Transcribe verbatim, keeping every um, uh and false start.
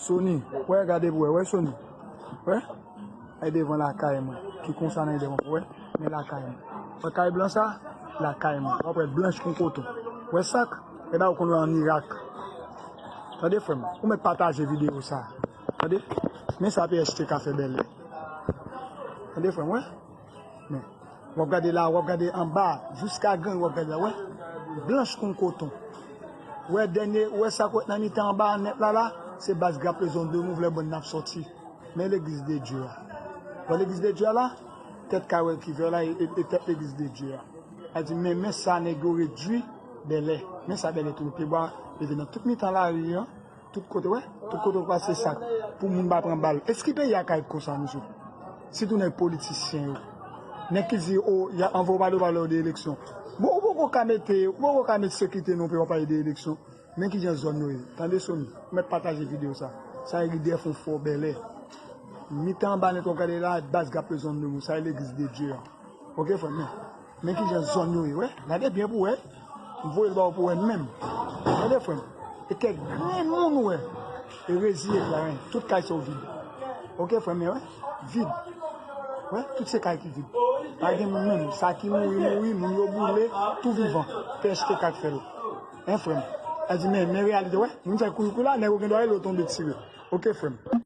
Sony, wè, gade pou wè, wè Sony. Wè? Ay devan lakay mwen. Ki konsa nan devan pou wè, men lakay mwen. Wè kay blan sa? Lakay mwen. W ap wè l blanch kon koton. Wè sak? E ba ou konn wè an Irak. Tande frè m, ou mèt pataje videyo sa. Tande? Men sa P H T K fè bèlè. Tande frè m, wè? Men, w ap gade la, w ap gade anba, jiska grenn w ap gade la, wè. Blanch kon koton. Wè dènye, wè sa k wè nan mitan anba nèt la la, se baz Grape Zone de Move lè bann n ap sòti. Men legliz de Dye a. Wè legliz de Dye a la, tèt kay wè ki vè la, e, e, e tèt legliz de Dye a. A di, men, men sa nèg yo redwi bèlè. Men sa bèlè tou, pyebwa leve nan tout mitan lari an. Tout kote, wè. Tout kote w pase sa. Pou moun pa pran bal. Èske peyi a ka ret konsa, mesye? Sitou nèg politisyen yo. Nèg ki di, o, y a anvo pale, pale de eleksyon. Bon, ou poko ka mete, ou poko ka mete sekirite nan yon peyi w ap pale de eleksyon. Men kijan zòn yo ye. Tande Sony, ou mèt pataje videyo sa. Sa e ridè fon fò bèlè. Mitan anba nèt w ap gade la, baz Grape Zone de Move. Sa e legliz de Dye an. Ok, frè m, men. Men kijan zòn yo ye, wè. Gade byen pou wè. M voye l ba ou pou wè menm. Tande, frè m. E kèk grenn moun ou wè. E reziye, frè m. Tout kay sa yo vid. Ok, frè m, men, wè. Vid. Wè, tout se kay ki vid. Pa gen moun menm. Sa ki mouri, mouri. Moun yo boule. Tou vivan. P H T K k fè l. Hein, frè m. A di, men, men reyalite, wè. Moun fè kouri, kouri la. Nèg yo gen dwa rele yo tonbe tire. Ok, frè m.